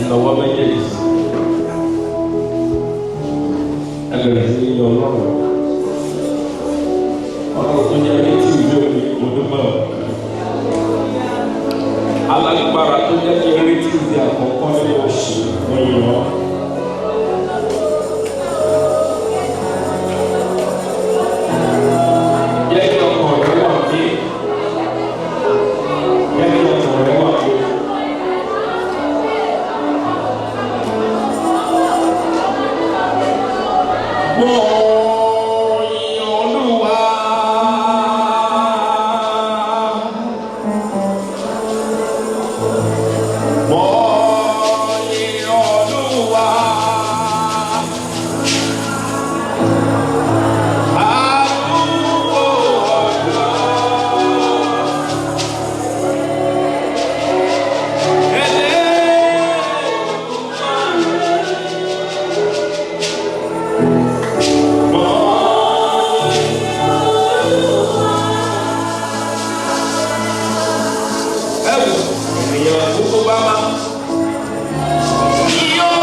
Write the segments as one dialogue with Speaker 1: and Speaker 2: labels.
Speaker 1: Ẹnàwọ́ méjèèjì. Ẹ bẹ̀rẹ̀ sí ní Ọlọ́run. Ọlọ́run tó jẹ́ létí ìwé òní, mo dúpẹ́ o. Alágbára tó jẹ́ kí eré tí ìwé àkọ́kọ́ ní oṣù, mo yìn ọ́. Jẹ́ kí ọkàn rẹ wà pé. Jẹ́ kí ọkàn rẹ wà pé. Mo yin Olúwa. Mo yin Olúwa. Arúgbó ọjọ́. Ẹ wò, ènìyàn gbogbo bá má. Yóò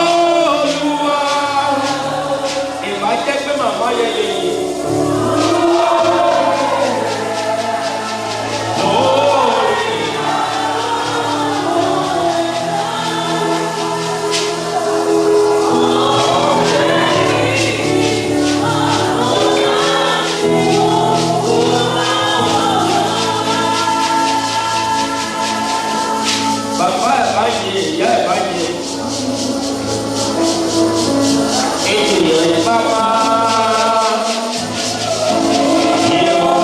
Speaker 1: Olúwa, ìbá jẹ́ pé màmá yẹn lè yìn. Lórí. Bàbá ẹ̀ bá yẹ, ìyá ẹ̀ bá yẹ. Ènìyàn ìbá máa yẹ ọ́.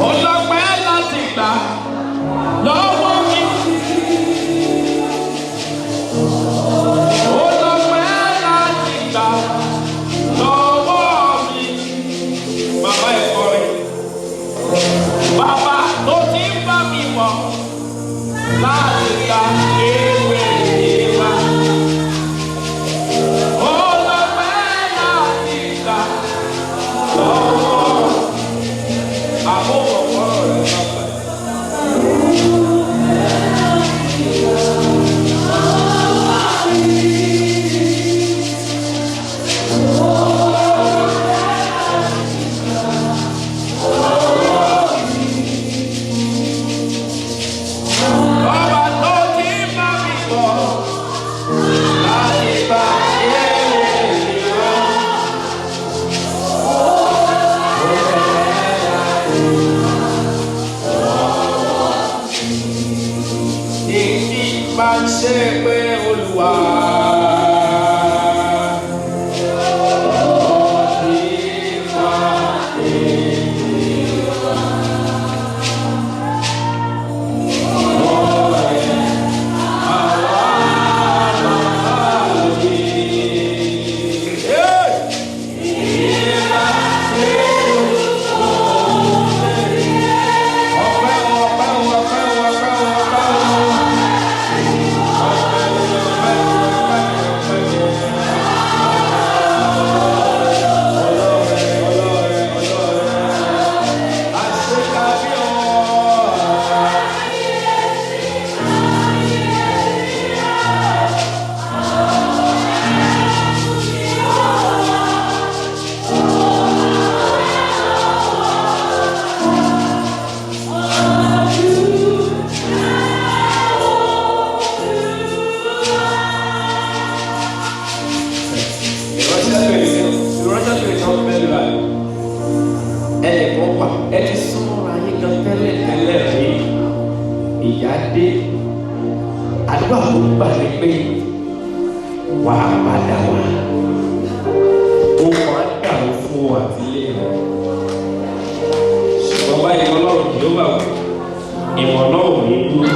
Speaker 1: Ọlọ́pẹ́ láti gbà lọ́wọ́ mi. Ọlọ́pẹ́ láti gbà lọ́wọ́ mi. Bàbá ẹ̀ kọrin. Bàbá tó ti ń bá mi bọ̀ láti gba ewé mi wá. Ọlọ́pẹ́ láti gbà lọ́wọ́ mi. Àkókò kọ́rọ̀ rẹ̀ lọ́pẹ́. Ọba tó ti ń bá mi bọ̀ láti gba ewé mi wá. Ìdí máa ń ṣe pé Olúwa. Ọpẹ́ o, ọpẹ́ o, ọpẹ́ o, ọpẹ́ o, ọpẹ́ o. Ìránṣẹ́bìnrin kan bẹ́ẹ̀ lọ ẹnìkan wà, ẹ ti súnmọ́ra yín gan tẹ́lẹ̀ tẹ́lẹ̀ rí. Ìyá dé, àdúrà tó gbà ní pé wàá padà wá, ó máa ń dàrú fún ọ àti ilé rẹ, ṣùgbọ́n báyìí Ọlọ́run kì ó bà wá, ìwọ̀n náà ò ní dúró.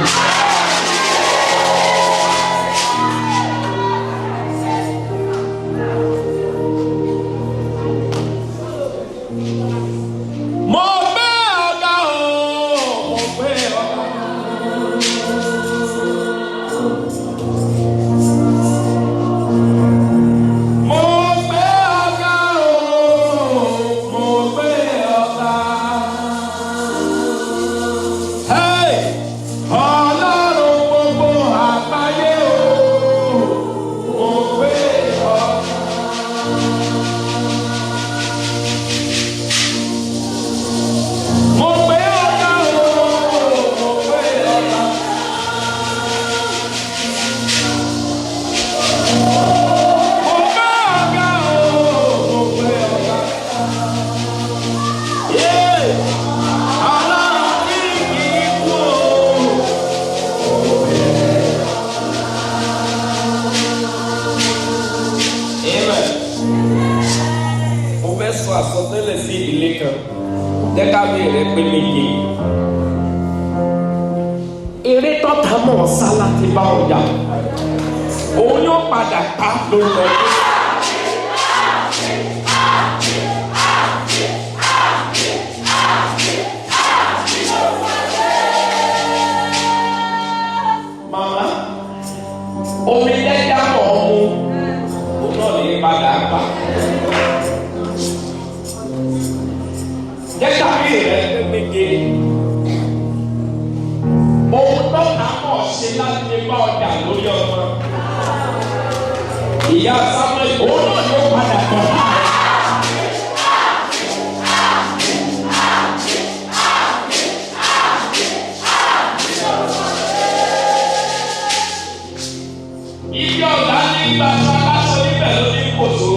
Speaker 1: Sọ àsọtẹ́lẹ̀ sí ìdílé kan. Jẹ́ ká bí rẹ pé méje. Eré tọ́ta mọ̀ sá láti bá ọjà. Òun yóò padà pa lórúkọ Jésù. Màmá, omi jẹ́jà mọ̀ ọ́ mu, òun náà lè padà pa. Jẹ́jà bí rẹ̀ pé méje. Ohun tọ́ka mọ̀ ṣe láti lè bá ọjà lórí ọmọ. Ìyá Samuel, òun náà yóò padà tọ̀. Ibi ọ̀gá ní gbàgbọ́ aláṣọ níbẹ̀ ló ní kòtò.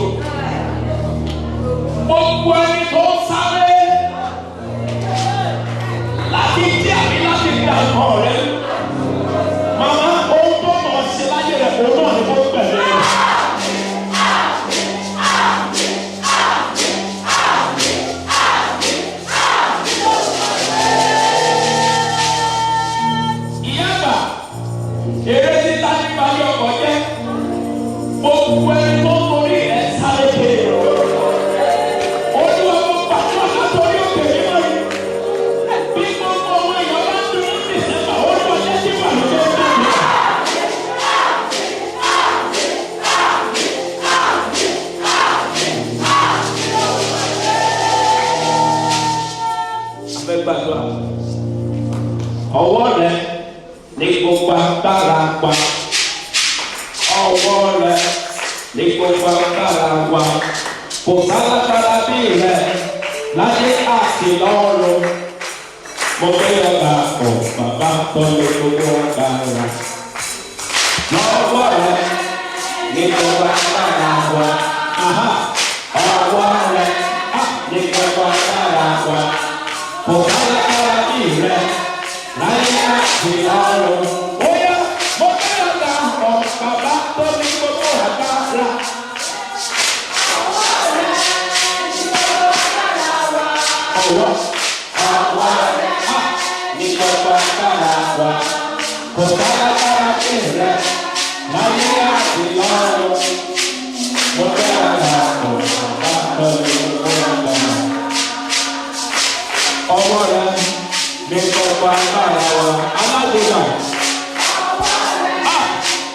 Speaker 1: Gbogbo ẹni tó ń sáré láti jí àbí láti gba nǹkan rẹ. Màmá, ohun tó mọ̀ ṣe láyé rẹ̀ òun náà ni kó pẹ̀lú rẹ̀. Ìyá àgbà, eré títa nípa ilé ọkọ̀ jẹ́. Gbogbo ẹni tó ń torí rẹ̀ sáré kiri. Olúwa, mo gbàdúrà látọrí òkè mímọ́ yìí. Bí gbogbo ọmọ èèyàn bá ń dúró ní December, Olúwa jẹ́ kí ìbànújẹ́ ó dé. A fẹ́ gbàdúrà. Ọwọ́ rẹ ní gbogbo agbára wa. Ọwọ́ rẹ ní gbogbo agbára wa. Kò sálágbára bí rẹ láyé àti lọ́run. Mo fẹ́ ọba ọ̀ bàbá tó lè gbogbo agbára. Lọ́wọ́ rẹ ní gbogbo agbára wa. Aha. Ọwọ́ rẹ ní gbogbo agbára wa. Kò sálágbára bí rẹ láyé àti lọ́run. Ó yá, mo fẹ́ ọba ọ̀ bàbá tó ní gbogbo agbára. Ọwọ́ ọwọ́ rẹ̀ á ní gbogbo agbára wa. Kò sálágbára bí rẹ láyé àti lọ́run. Mo fẹ́ ọba ọ̀ bàbá tó ní gbogbo agbára. Ọwọ́ rẹ ní gbogbo agbára wa. Alágbèbà á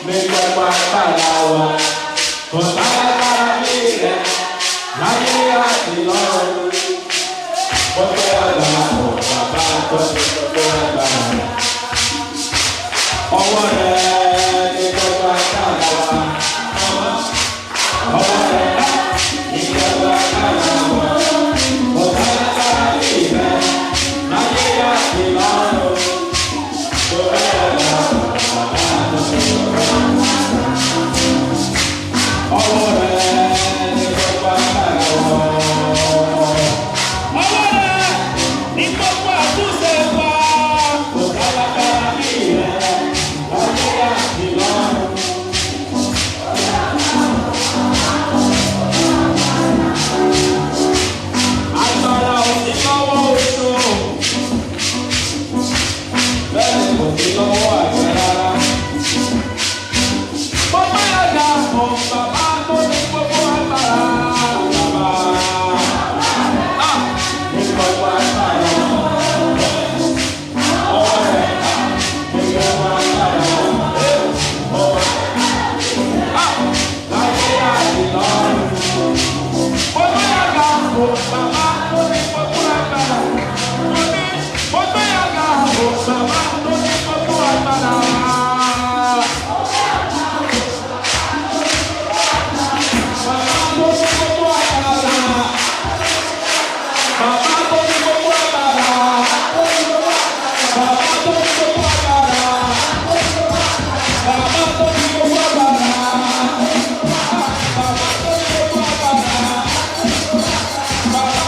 Speaker 1: ní gbogbo agbára wa. Kò sálágbára bí rẹ láyé àti lọ́run. Mo fẹ́ ọba ọ̀ bàbá tó ní gbogbo agbára. Ọwọ́ rẹ ní gbogbo agbára wa. Ọwọ́ rẹ ní gbogbo agbára wa. Kò sálágbára bí rẹ láyé àti lọ́run. Mo fẹ́ ọba ọ̀ bàbá tó ní gbogbo agbára. Ọwọ́ rẹ ní gbogbo agbára wa. Ọwọ́ rẹ ní gbogbo àtúnṣe wa. Kò sálágbára bí rẹ láyé àti lọ́run. Agbára ò sí lọ́wọ́ oṣù. Bẹ́ẹ̀ ni kò sí lọ́wọ́ àgbẹ̀ rárá. Gbogbo àgbà ọ̀ bàbá tó ní gbogbo agbára. Bàbá á ní gbogbo agbára. Ọwọ́ rẹ̀ á ní gbogbo agbára. Ọwọ́ á láyé àti lọ́run. Gbogbo àgbà ọ̀ bàbá tó ní gbogbo agbára. Mo ní gbogbo àgbà ọ̀ bàbá tó ní gbogbo agbára. Bàbá tó ní gbogbo agbára. Bàbá tó ní gbogbo agbára. Bàbá tó ní gbogbo agbára. Bàbá tó ní gbogbo agbára. Bàbá tó ní gbogbo agbára. Bàbá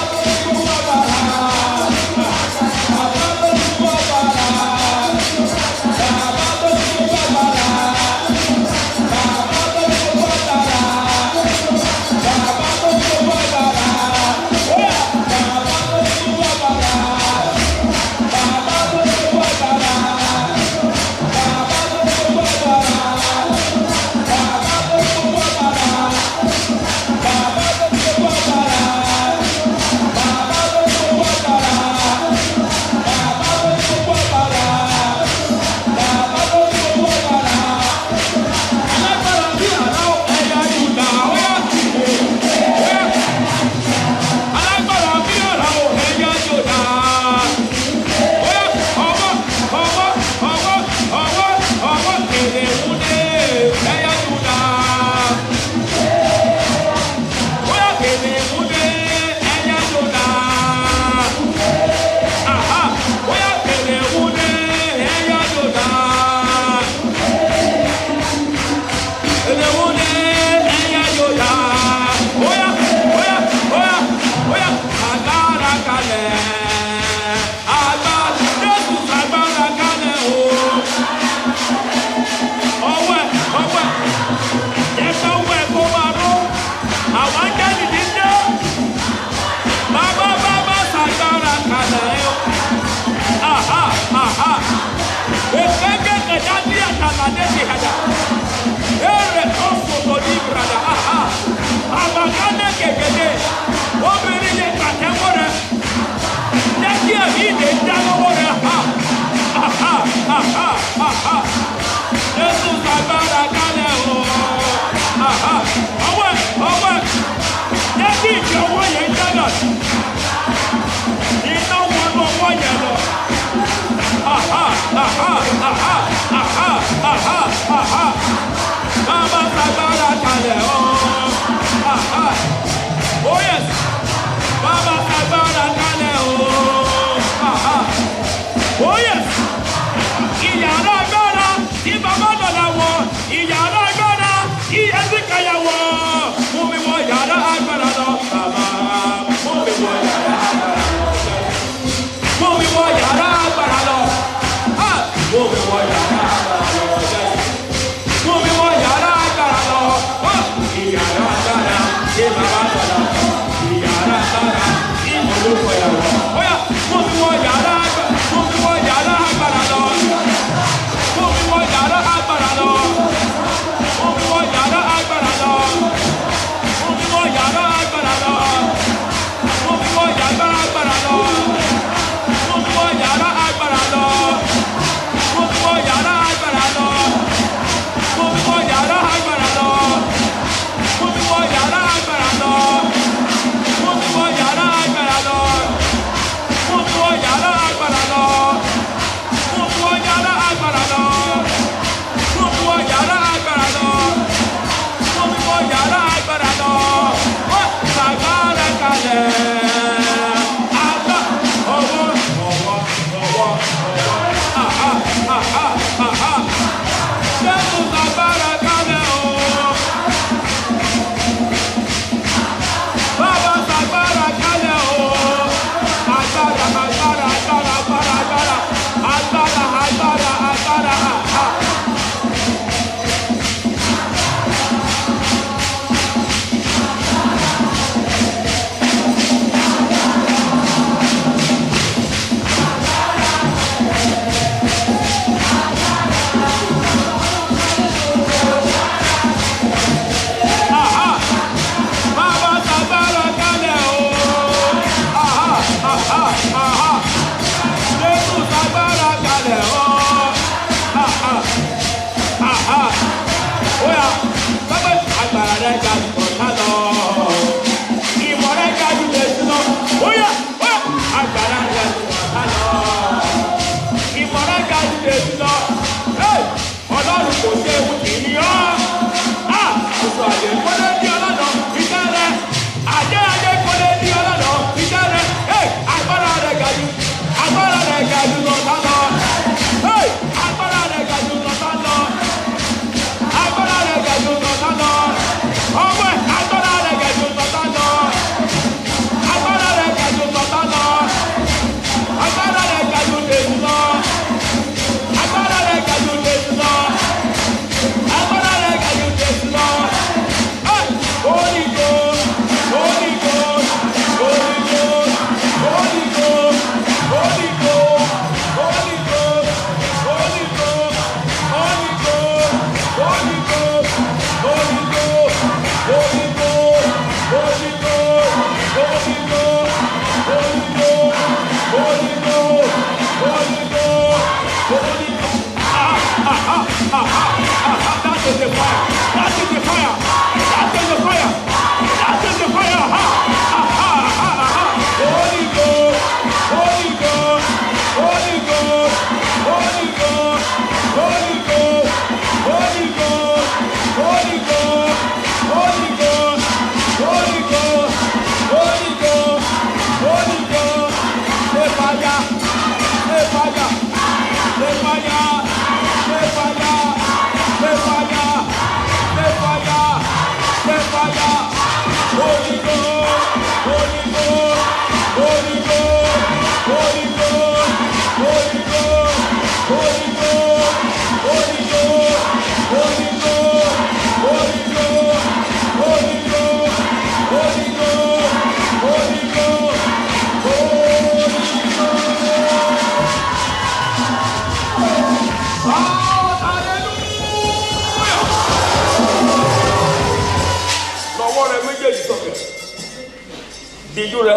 Speaker 1: Díjú rẹ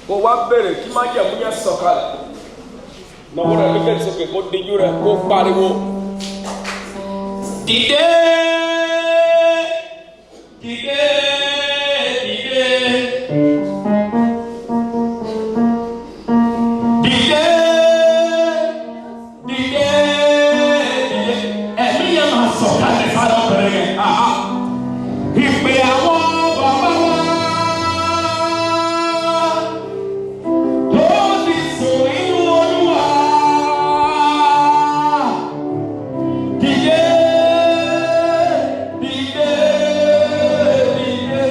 Speaker 1: kó wá bèrè kí májẹ̀mú yẹn sọ̀kalẹ̀. Nàwó rẹ méjèèjì sókè kó díjú rẹ kó pariwo. Dìde, dìde, dìde. Dìde, dìde, dìde. Ẹ̀mí yẹn máa sọ̀kalẹ̀ sára obìnrin yẹn. Aha. Ìpè àwọn bàbá wa tó ti sùn nínú Olúwa. Dìde, dìde, dìde.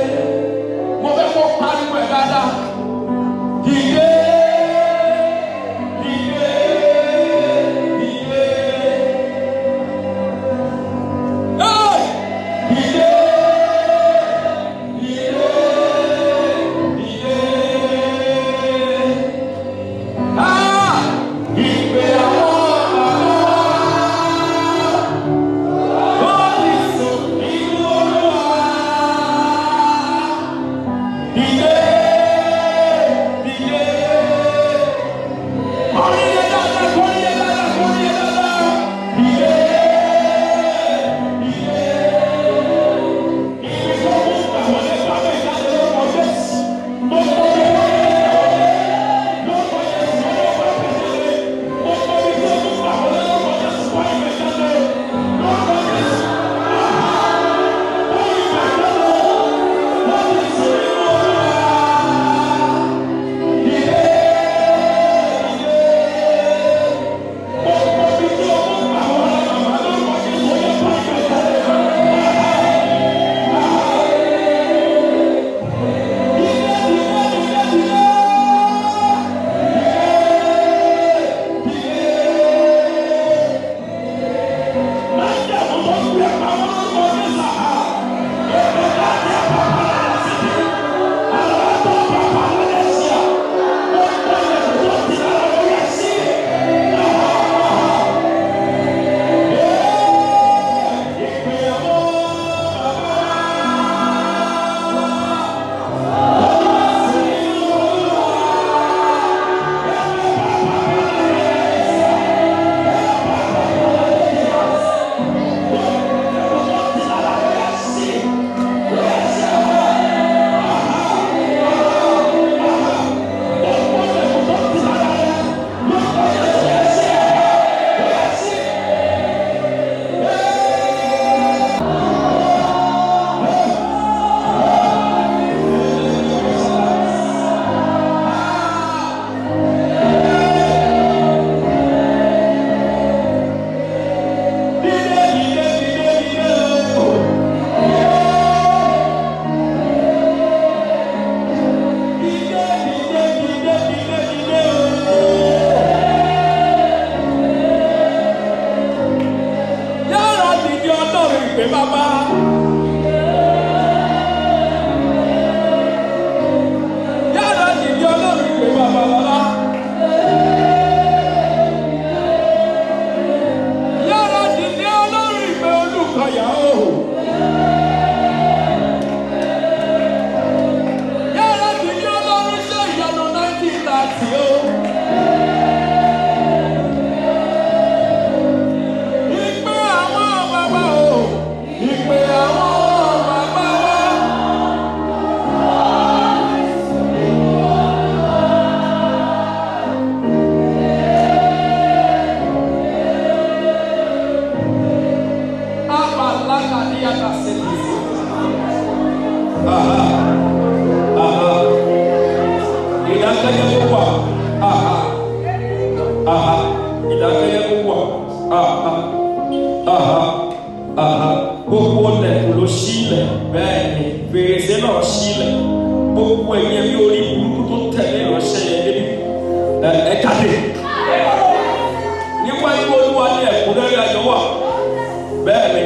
Speaker 1: Mo fẹ́ kó pariwo ẹ̀ dáadáa. Dìde, dìde, dìde. Hey! Dìde, dìde, dìde. Ah! Ìpè àwọn bàbá wa tó ti sùn nínú Olúwa. Dìde, dìde. Kọrin yẹn dáadáa, kọrin yẹn dáadáa, kọrin yẹn dáadáa. Dìde, dìde. Ibi tó mú àwọn ẹgbẹ́ mi jáde lórúkọ Jésù. Mo kọ́ mi wọ́n ní ìyàwó. Lórúkọ Jésù, lórúkọ mi jáde. Mo kọ́ mi tó mú àwọn lórúkọ Jésù, wọ́n ìgbẹ́ jáde. Lórúkọ Jésù. Wọ́n ìgbẹ́ jáde. Wọ́n ti sùn nínú Olúwa. Dìde, dìde. Gbogbo ibi tí o mú àwọn màmá lórúkọ Jésù, ó yẹ kó ìgbẹ́ jáde. Dìde, dìde, dìde, dìde. Dìde, dìde. Májẹ̀mú tó gbé pamọ́ lórúkọ Jésù. Ètò láti àpapọ̀ lára sí ti. Àrà tó pàpà lọ́dẹ̀ sí à. Gbogbo ilẹ̀kùn tó ti lára lórí ẹ̀ sí. Ìpè àwọn bàbá Dìde, dìde, dìde, dìde o. Dìde, dìde, dìde, dìde, dìde o. Yára dìde Ọlọ́run ìpè bàbá. Yára dìde Ọlọ́run ìpè bàbá bàbá. Yára dìde Ọlọ́run ìpè Olùkọ́yà o. Yára dìde Ọlọ́run ṣe ìyanu 1930 o. Ìpè àwọn bàbá o. Ìpè àwọn bàbá wa. Abalakadiyakasete. Aha. Aha. Ìdákẹ́jẹ́ kó wà. Aha. Aha. Ìdákẹ́jẹ́ kó wà. Aha. Aha. Aha. Gbogbo ilẹ̀kùn ló ṣílẹ̀ bẹ́ẹ̀ ni fèrèsé náà ṣílẹ̀. Gbogbo ẹ̀yin ẹbí orí burúkú tó tẹ̀lé ìránṣẹ́ yẹn débi. Ẹ ẹ jáde. Níwájú Olúwa ní ẹ̀kúnrẹ́rẹ́ ayọ̀ wà. Bẹ́ẹ̀ ni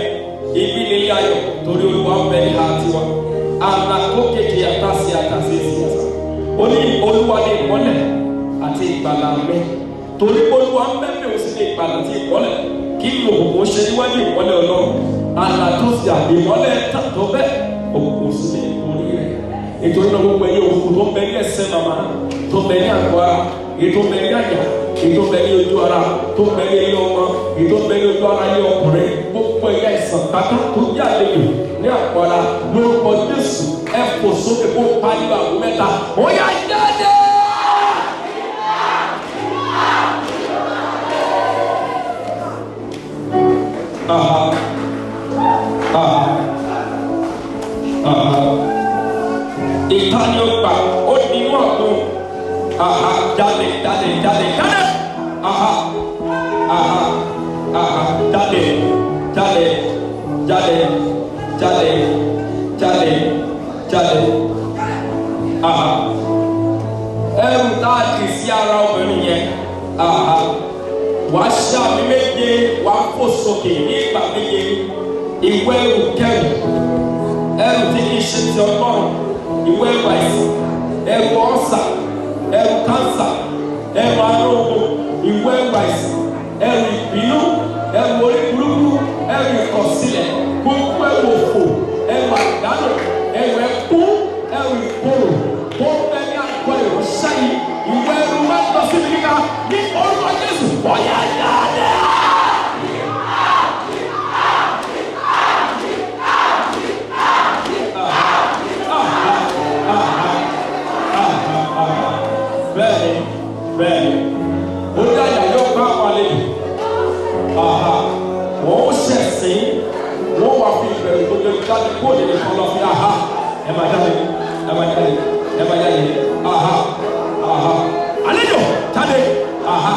Speaker 1: ibi nílé ayọ̀ torí Olúwa ń bẹ ní ìhà tiwa. Àlàkó kékeré àtàsí àtàsí èsì àtà. Ó ní Olúwa ní ìmọ́lẹ̀ àti ìgbàlà mi. Torí Olúwa ń bẹ mi ò sì ní ìgbàlà àti ìmọ́lẹ̀. Kí ni òkùnkùn ṣe níwájú ìmọ́lẹ̀ Ọlọ́run? Àlà tó sì àbí ìmọ́lẹ̀ tà tó bẹ́ẹ̀ òkùnkùn sì lè borí rẹ̀. Nítorí náà gbogbo ẹ̀yin òkú tó ń bẹ ní ẹsẹ̀ màmá, tó ń bẹ ní àgọ́ ara, èyí tó ń bẹ ní àyà, èyí tó ń bẹ ní ojú ara, tó ń bẹ ní ilé ọmọ, èyí tó ń bẹ ní ojú ara ilé ọkùnrin, gbogbo ẹ̀yà ìsàn pátá tó jẹ́ àlejò ní àgọ́ ara lórúkọ Jésù, ẹ fò sókè kó pariwo àgbo mẹ́ta, ó yá jáde. Aha. Aha. Aha. Ìta ni ó gbà, ó di inú ọ̀gbun. Aha, jáde, jáde, jáde, jáde. Aha, aha, aha, jáde, jáde, jáde, jáde, jáde, jáde. Aha. Ẹrù tá a dì sí ara obìnrin yẹn. Aha. Wàá ṣàmì méje, wàá fò sókè ní ìgbà méje. Ìwé ẹrù kẹrù, ẹrù tí kìí ṣe ti Ọlọ́run, ìwé ẹrù àìsàn, ẹrù ọ̀sà, ẹrù kánsà, ẹrù arógo, ìwé ẹrù àìsàn, ẹrù ìbínú, ẹrù orí burúkú, ẹrù ìkọ̀sílẹ̀, gbogbo ẹrù òfò, ẹrù àdánù, ẹrù ẹkún, ẹrù ìkorò tó ń bẹ ní àgọ́ ìránṣẹ́ yìí, ìwé ẹrù máa ń lọ síbi gíga ní orúkọ Jésù, ọ̀yà jáde. Bẹ́ẹ̀ni, bẹ́ẹ̀ni, ó dá ìyàyọ́ bá àwọn àlejò. Aha, wọ́n ó ṣẹ̀sín, wọ́n wá fi ìbẹ̀rù tó lè jáde kó lè kọ́ lọ sí aha. Ẹ máa jáde, ẹ máa jáde, ẹ máa jáde. Aha, aha, àlejò jáde. Aha,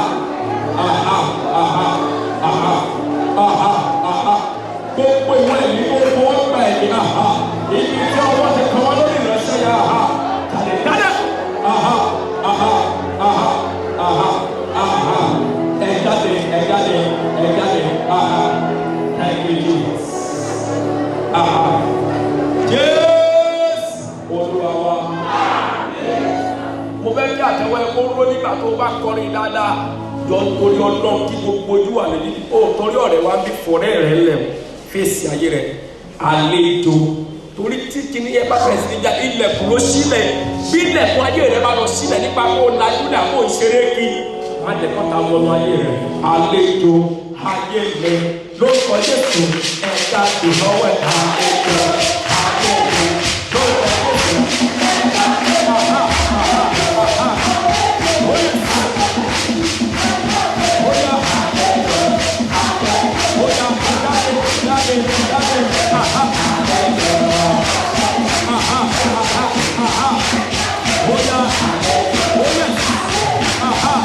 Speaker 1: aha, aha, aha, aha, aha. Gbogbo ìwé ẹ̀mí tó fọwọ́ gba ẹ̀mí aha. Ibi tí ọwọ́ ti kàn wọ́n lórí ìránṣẹ́ yẹn aha. Jáde, jáde. Aha, aha, aha, aha, aha. Ẹ jáde, ẹ jáde, ẹ jáde. Aha. Thank you, Jesus. Aha. Jésù Olúwa wa. Mo fẹ́ kí àtẹ̀wọ́ ẹ kó ró nígbà tó bá kọrin dáadáa. Jọ torí Ọlọ́run kí gbogbo ojú wà lójú. Ó torí ọ̀rẹ́ wa ń bí fọ̀rẹ́ rẹ̀ lẹ̀ o. Fèsì ayé rẹ̀. Àlejò. Torí tí kìíní yẹn bá bẹ̀rẹ̀ sí ní já ilẹ̀kùn ló sílẹ̀. Bí ilẹ̀kùn ayé rẹ̀ bá lọ sílẹ̀ nípa kó lajú ní àpò ìṣeré kí. Má jẹ́ kọ́ta wọnú ayé rẹ̀. Àlejò ayé rẹ̀ lórúkọ Jésù ẹ̀ka ìnáwó ẹ̀ka àlejò ayé rẹ̀ lórúkọ Jésù ẹ̀ka aha aha aha. Oya oya oya jáde jáde jáde aha aha aha aha oya oya aha.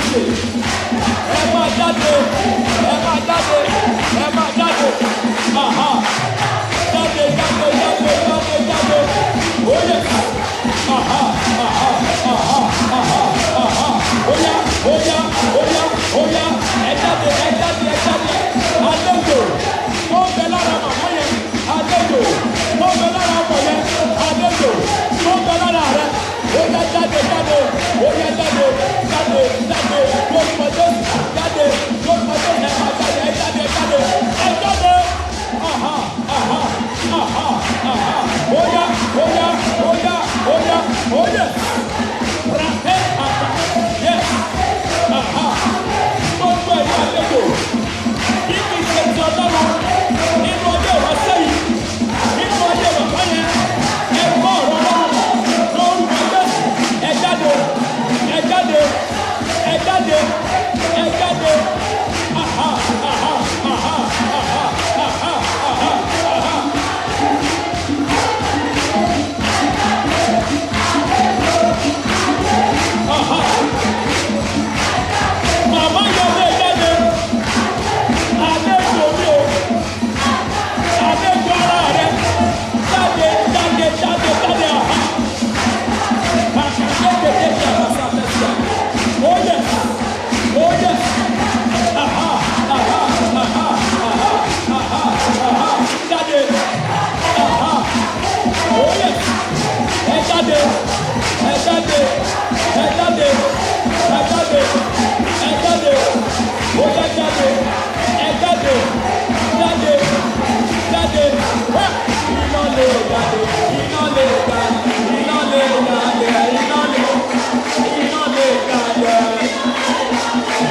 Speaker 2: Ẹ máa jáde, ẹ máa jáde, ẹ máa jáde. Aha. Jáde, jáde, jáde, jáde, jáde. Oye. Aha, aha, aha, aha, aha. Oya, oya, oya, oya. Ẹ jáde, ẹ jáde, ẹ jáde. Àlejò tó ń bẹ lára màmá yẹn. Àlejò tó ń bẹ lára ọmọ yẹn. Àlejò tó ń bẹ lára rẹ. Oya jáde, jáde. Oya jáde, jáde, jáde. Lórúkọ Jésù, jáde. Lórúkọ Jésù, ẹ máa jáde, ẹ jáde, ẹ jáde. Ẹ jáde. Aha, aha, aha, aha. Oya, oya, oya, oya, oya. Brate, aha. Yes. Aha.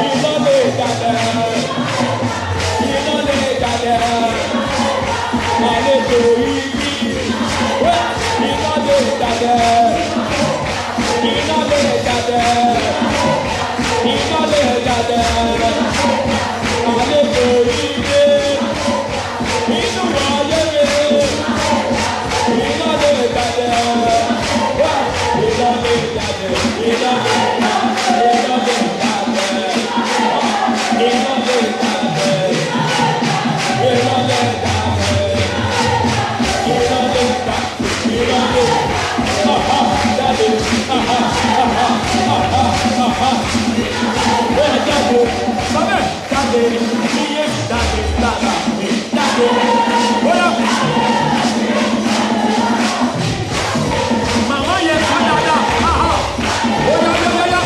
Speaker 2: Iná lè jáde. Iná lè jáde. Àlejò ibi. Iná lè jáde. Iná lè jáde. Iná lè jáde. Àlejò ibi. Inú ayé mi. Iná lè jáde. Iná lè jáde. Iná lè jáde. Iná lè jáde. Iná lè jáde. Iná lè jáde. Iná lè jáde. Iná lè aha jáde. Aha aha aha aha. Ó jáde. Sábẹ̀ jáde. Iye jáde lára mi jáde. Ó yá. Màmá yẹn kọ́ dáadáa. Aha. Ó yá yá yá yá.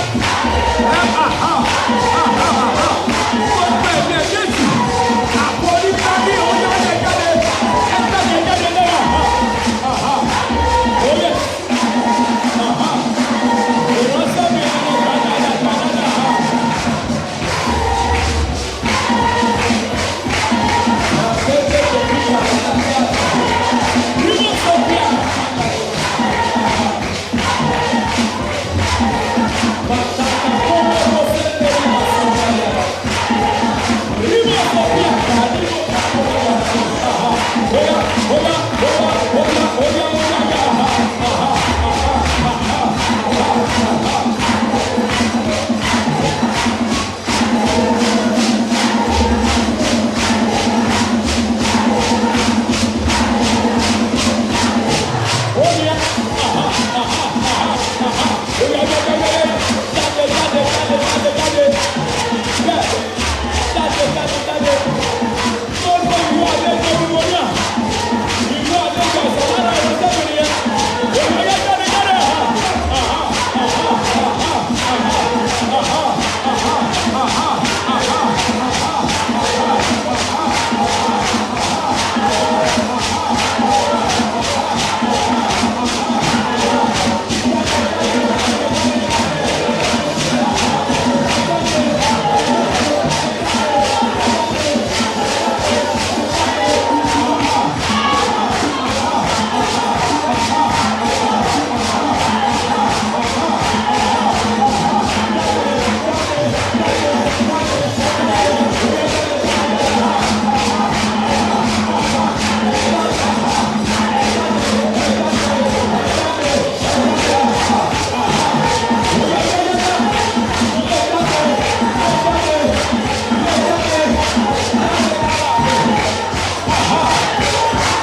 Speaker 2: Ẹ aha aha aha. Gbogbo ẹ̀mí ẹ̀ Jésù. Àpò oníkàbí ó yá yẹ jáde. Ẹ jáde jáde lẹ́yìn. Aha aha. Ó yẹ. Aha. Ìránṣẹ́ mi ni mo gbà dáadáa gbà dáadáa.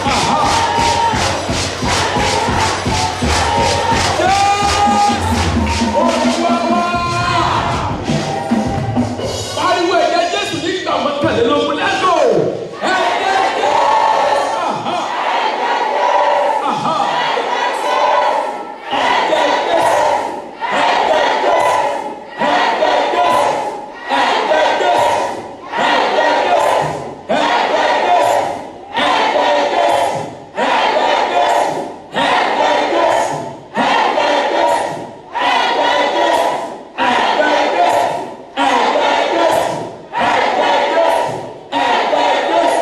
Speaker 2: Aha. Pariwo ẹ̀jẹ̀ Jésù nígbà mọ́kànlélógún lẹ́gò. Ẹ̀jẹ̀ Jésù. Aha. Aha. Ẹ̀jẹ̀ Jésù. Ẹ̀jẹ̀ Jésù. Ẹ̀jẹ̀ Jésù. Ẹ̀jẹ̀ Jésù. Ẹ̀jẹ̀ Jésù. Ẹ̀jẹ̀ Jésù. Ẹ̀jẹ̀ Jésù. Ẹ̀jẹ̀ Jésù. Ẹ̀jẹ̀ Jésù. Ẹ̀jẹ̀ Jésù. Ẹ̀jẹ̀ Jésù. Ẹ̀jẹ̀ Jésù. Ẹ̀jẹ̀ Jésù. Ẹ̀jẹ̀ Jésù. Ẹ̀jẹ̀ Jésù. Ẹ̀jẹ̀ Jésù.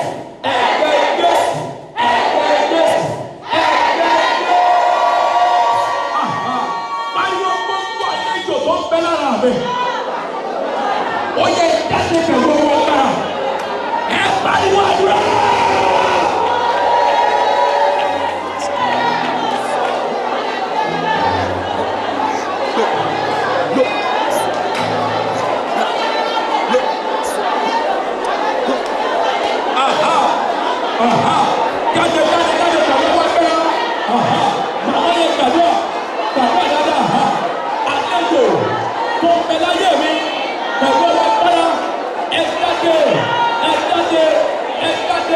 Speaker 2: Ẹ̀jẹ̀ Jésù. Ẹ̀jẹ̀ Jésù. Aha. Pariwo gbogbo àlejò tó ń bẹ lára mi. Ó yẹ jáde pẹ̀lú owó agbára. Ẹ pariwo àdúrà. Aha. Aha. Jáde jáde jáde pẹ̀lú owó agbára. Aha. Màmá yẹn gbàdúrà. Gbàdúrà dáadáa. Aha. Àlejò tó ń bẹ láyé mi pẹ̀lú owó agbára. Ẹ jáde. Ẹ jáde. Ẹ jáde.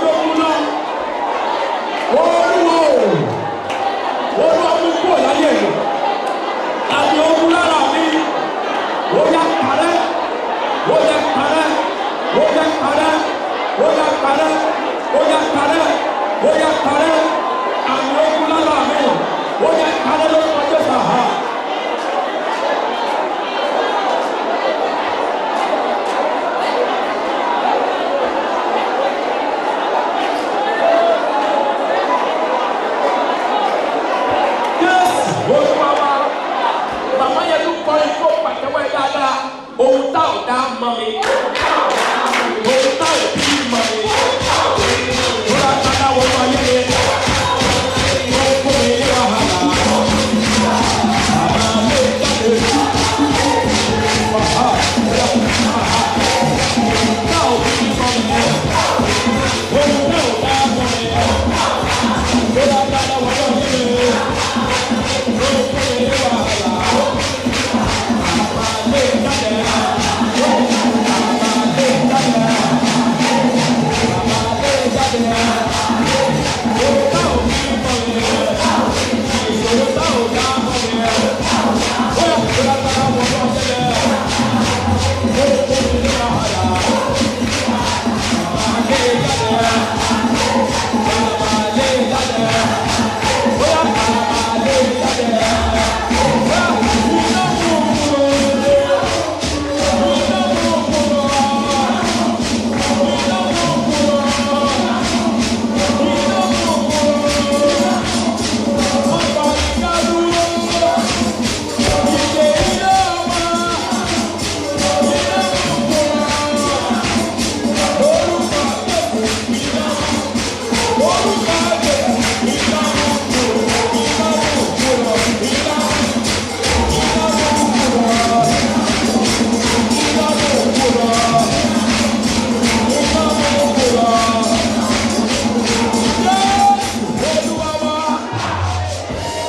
Speaker 2: jogun lọ. Olúwa o, Olúwa mú kúrò láyé mi. Àmì ogun lára mi, ó yá parẹ́, ó yá parẹ́, ó yá parẹ́, ó yá parẹ́, ó yá parẹ́, ó yá parẹ́. Àmì ogun lára mi, ó yá parẹ́ lórúkọ Jésù. Àhá. Jésù Olúwa wa. Màmá yẹn tún kọrin kó pàtẹ́wọ́ ẹ dáadáa. Ohun tá ò dá mọ́ mi. Ohun tá ò bí mọ́ mi. Rọra padà wọnú ayé mi. Ó kó mi ní wàhálà. Màmá lè jáde. Ọ̀há, ọ̀há. Ohun tá ò bí mọ́ mi. Ohun tá ò dá mọ́ mi. Rọra padà wọnú ayé mi.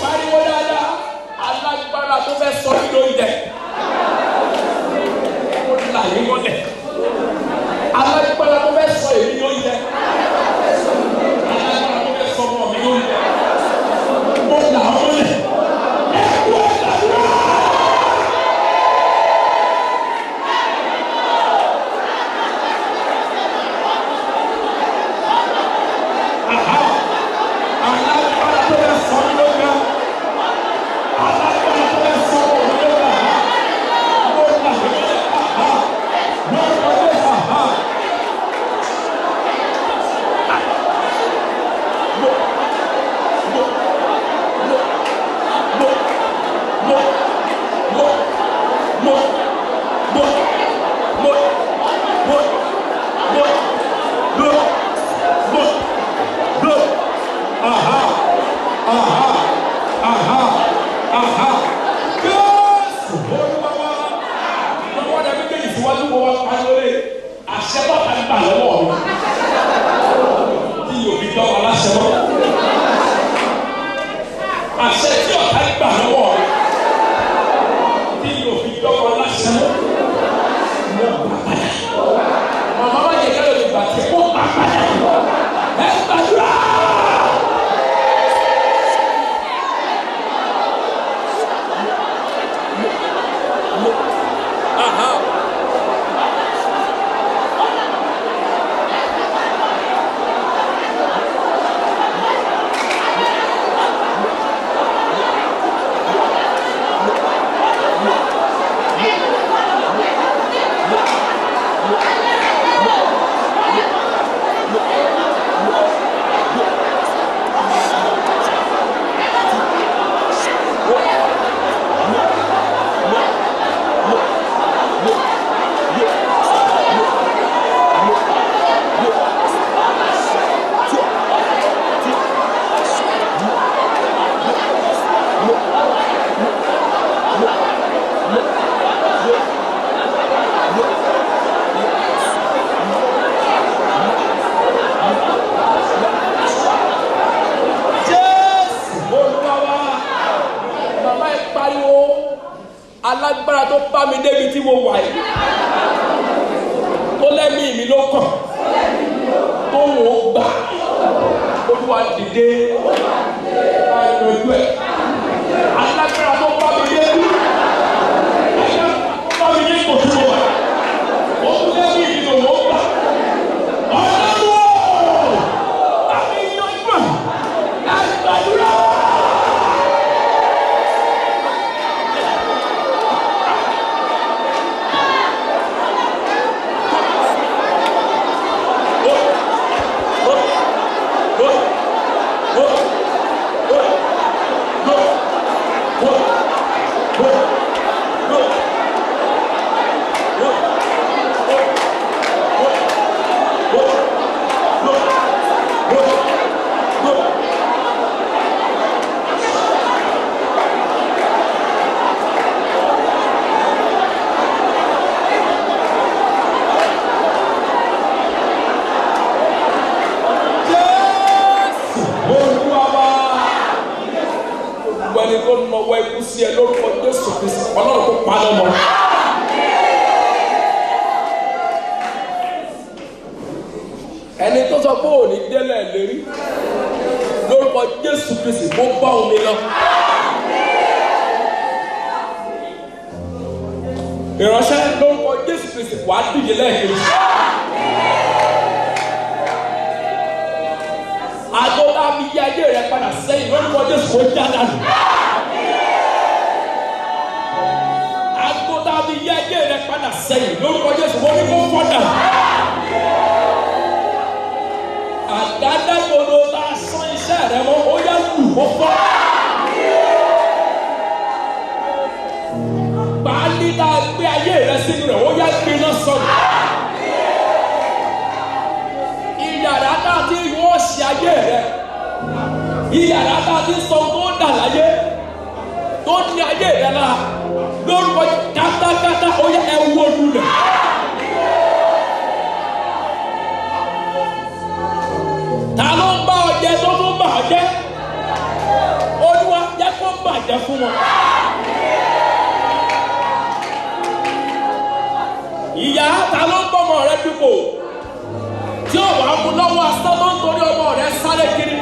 Speaker 2: Pariwo dáadáa, alágbára tó fẹ́ sọ mí lóúnjẹ. Ó là yín mọ́lẹ̀. Alágbára tó fẹ́ sọ èmi lóúnjẹ. Alágbára tó fẹ́ sọ ọmọ mi lóúnjẹ. Ó là ọ́ mọ́lẹ̀. Ẹ kú ẹ gbàdúrà. Àhá. Alágbára tó fẹ́ sọ mí lóúnjẹ. Alágbára tó fẹ́ sọ ọmọ mi lóúnjẹ. Ó là yín mọ́lẹ̀. Àhá. Lórúkọ Jésù. Àhá. Àṣẹ bá ta gbà lọ́wọ́ mi tí yóò fi dán wa láṣẹ mọ́. Àṣẹ tí ọ̀tá gbà lọ́wọ́ rẹ̀ tí yóò fi dán wa láṣẹ mọ́. Mo gbà padà. Màmá má jẹ́ kẹ́lẹ́ òní gbà tí mo gbà padà. Ẹ gbàdúrà. Aha. Jésù Olúwa wa. Màmá ẹ pariwo alágbára tó bá mi débi tí mo wà yìí. Tó lẹ́mìí mi ló kàn. Tó wọ́n gbà. Olúwa dìde. Bá yanjú ẹ̀. Alágbára tó bá mi dé bí. Alágbára tó bá mi dé kò tó wà. Ó tún lé ní ìdìbò wọ́n gbà. Ọlọ́run o! Bá mi yanjú ẹ̀. Àgbàdúrà. Jésù Olúwa wa. Gbogbo ẹni tó nọwọ́ ikú sí ẹ lórúkọ Jésù Kristi, Ọlọ́run kó pa lọ́mọ. Ẹni tó sọ pé òní délẹ̀ lérí lórúkọ Jésù Kristi kó bá omi lọ. Ìránṣẹ́ lórúkọ Jésù Kristi wàá díje lẹ́ẹ̀kejì. Àgọ́ tá a fi yí ayé rẹ padà sẹ́yìn lórúkọ Jésù kó já dànù. Àgọ́ tá a fi yí ayé rẹ padà sẹ́yìn lórúkọ Jésù kó ní kó fọ́ dànù. Àgádágodo tá a sán iṣẹ́ rẹ mọ́ ó yá lù kó fọ́. Pàálí tá a gbé ayé rẹ sínú rẹ̀ ó yá gbiná sọnù. Ìyàrá tá a ti wọ́n ṣe ayé rẹ. Ìyàrá tá a ti sọ tó dà láyé tó ní ayé rẹ lára lórúkọ kátákátá ó yá ẹ wó lulẹ̀. Ta ló ń bá ọ jẹ tó tún bà ọ jẹ́? Olúwa jẹ́ kó bàjẹ́ fún wọn. Ìyá ta ló ń bọ́mọ rẹ dupò tí ò wá mú lọ́wọ́ asán tó ń torí ọmọ rẹ sáré kiri.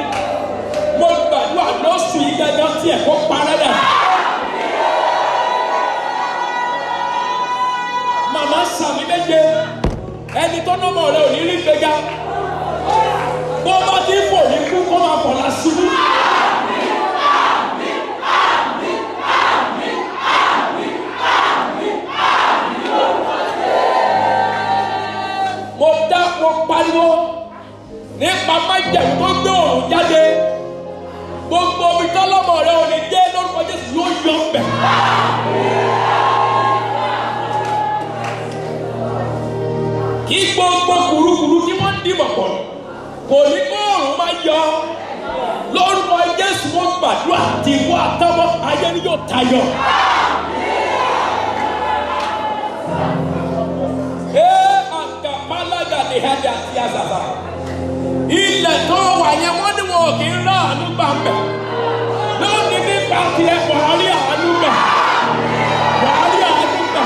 Speaker 2: Mo gbàdúrà lóṣù yìí gẹ́gẹ́ tí ẹ̀ kó parẹ́ dà. Màmá sàmì méje ẹni tó nọ́mọ rẹ ò ní rí gbéga. Bó bá ti fò ní kú kó máa fọ̀ lásìkò. Mo dá mo pariwo nípa májẹ̀mú tó gbé òòrùn jáde. Gbogbo omi tọ́lọ́mọ rẹ ò ní dé lórúkọ Jésù yóò yọ ọbẹ̀. Kí gbogbo kùrukùru kí wọ́n dìbò pọ̀ kò ní kó òòrùn máa yọ. Lórúkọ Jésù mo gbàdúrà tí ìwọ àtọmọ ayé ni yóò tayọ. Ee àgàpálágà ní ẹ̀dẹ̀ àti àzàzà. Ilẹ̀ tó wà yẹn wọ́n ní wọn ò kì í rá àánú gbà ń bẹ̀. Lónìí nípa tiẹ̀ wàá rí àánú gbà. Wàá rí àánú gbà.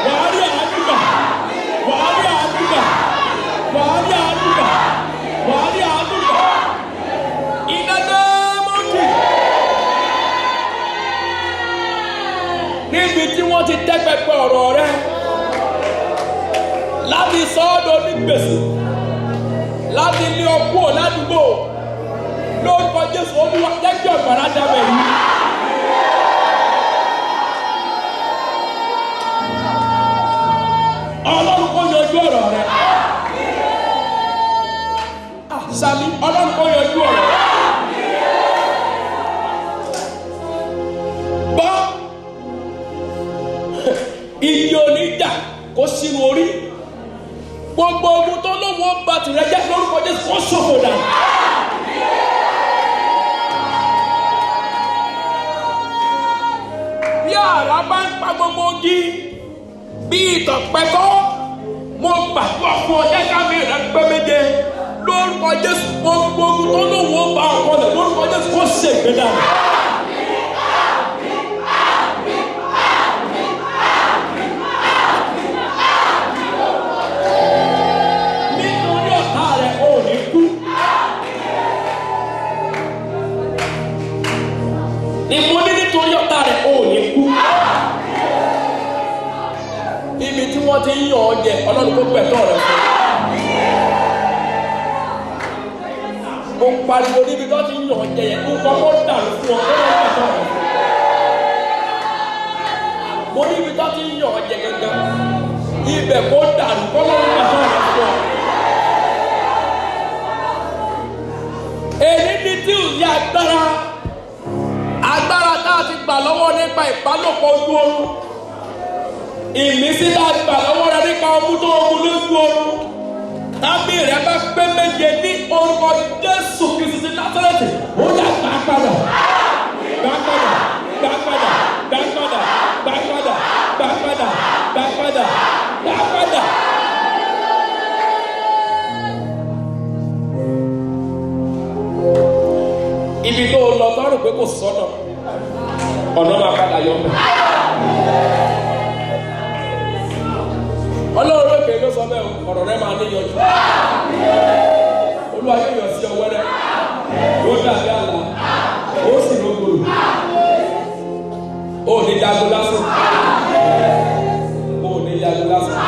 Speaker 2: Wàá rí àánú gbà. Wàá rí àánú gbà. Wàá rí àánú gbà. Wàá rí àánú gbà. Iná náà mọ̀ jù. Níbi tí wọ́n ti tẹ́ pẹpẹ ọ̀rọ̀ rẹ láti sọ ọ́ do ní gbèsè láti lé ọ kúrò ládùúgbò lórúkọ Jésù Olúwa jẹ́ kí ọ̀gbàrá dábẹ̀ yìí. Ọlọ́run kò yanjú ọ̀rọ̀ rẹ. Sami Ọlọ́run kò yanjú ọ̀rọ̀ rẹ. Gbọ́ iye oníjà kó sínú orí gbogbo ogun tó lóun ó ba tìrẹ jẹ́ lórúkọ Jésù kó ṣòfò dànù. Bí àrá bá ń pa gbogbo igi bí ìtàn pẹ́kọ́ mo gbàdúrà fún ọ jẹ́ ká mi rẹ̀ pé méje lórúkọ Jésù gbogbo ogun tó lóun ó ba ọkọ rẹ̀ lórúkọ Jésù kó ṣègbè dànù. Nítorí ọ̀tá rẹ̀ ó
Speaker 1: ń yàn ọ́ jẹ, Ọlọ́run kó gbẹ̀tọ́ rẹ fún ọ. Mo pariwo níbi tó ti ń yàn ọ́ jẹ yẹn, nǹkan kó dàrú fún ọ, kó lọ́ọ́ gbẹ̀tọ́ rẹ fún ọ. Mo níbi tó ti ń yàn ọ́ jẹ gangan, ibẹ̀ kó dàrú, kó lọ́ọ́ gbẹ̀tọ́ rẹ fún ọ. Èyí ni tí ò yá agbára, agbára tá a ti gbà lọ́wọ́ nípa ìbálòpọ̀ ojú oorun, ìmísí tá a gbà lọ́wọ́ rẹ nípa ọmú tó mú lójú oorun. Tábì rẹ bá pé méje ní orúkọ Jésù Kristi ti Násárẹ́tì, ó yá gbà padà, gbà padà, gbà padà, gbà padà, gbà padà, gbà padà, gbà padà, gbà padà. Ibi tó lọ tó rò pé kò sọ́nà, ọ̀nà máa padà yọ mẹ́. Ọlọ́run lókè ló sọ bẹ́ẹ̀ o, ọ̀rọ̀ rẹ máa níyanjú. Olúwa yóò yọ sí ọwọ́ rẹ, ó dàbí àlá, ó sì lógoro. Ó ní jago lásán, ó ní jago lásán.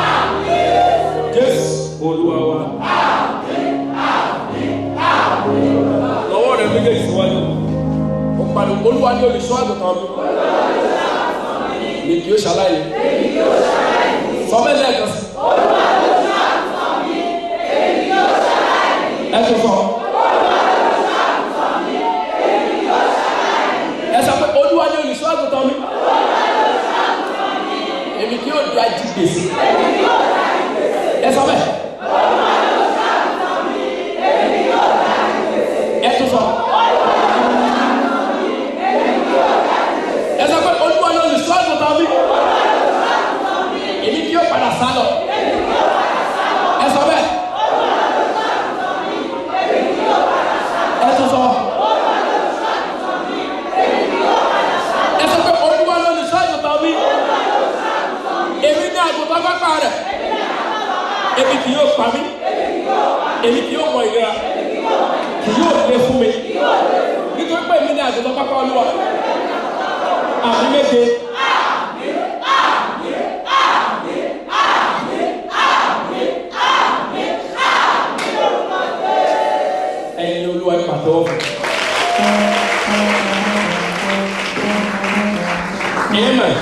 Speaker 1: Jésù Olúwa wa. Lọ́wọ́ rẹ méjèèjì síwájú. Ó pariwo, Olúwa ní olùṣọ́ àgùntàn mi. Mi kì yóò ṣaláìní. Sọ bẹ́ẹ̀ lẹ́ẹ̀kan sí. Ẹ tún sọ. Ẹ sọ pé Olúwa ní olùṣọ́ àgùntàn mi. Èmi kì yóò di ajigbèsè. Ẹ sọ bẹ́ẹ̀. Ẹ tún sọ. Ẹ sọ pé Olúwa ní olùṣọ́ àgùntàn mi. Èmi kì yóò padà sá lọ. Ẹ sọ bẹ́ẹ̀. Ẹ tún sọ. Ẹ sọ pé Olúwa ní olùṣọ́ àgùntàn mi. Èmi ní àgùntàn pápá rẹ̀. Èmi kì yóò pa mí. Èmi kì yóò mọ ìlera. Kì yóò lé fún mi. Nítorí pé èmi ní àgùntàn pápá Olúwa. Àmì méje. Ẹ̀yin Olúwa ẹ pàtẹ́wọ́ fún. Amen.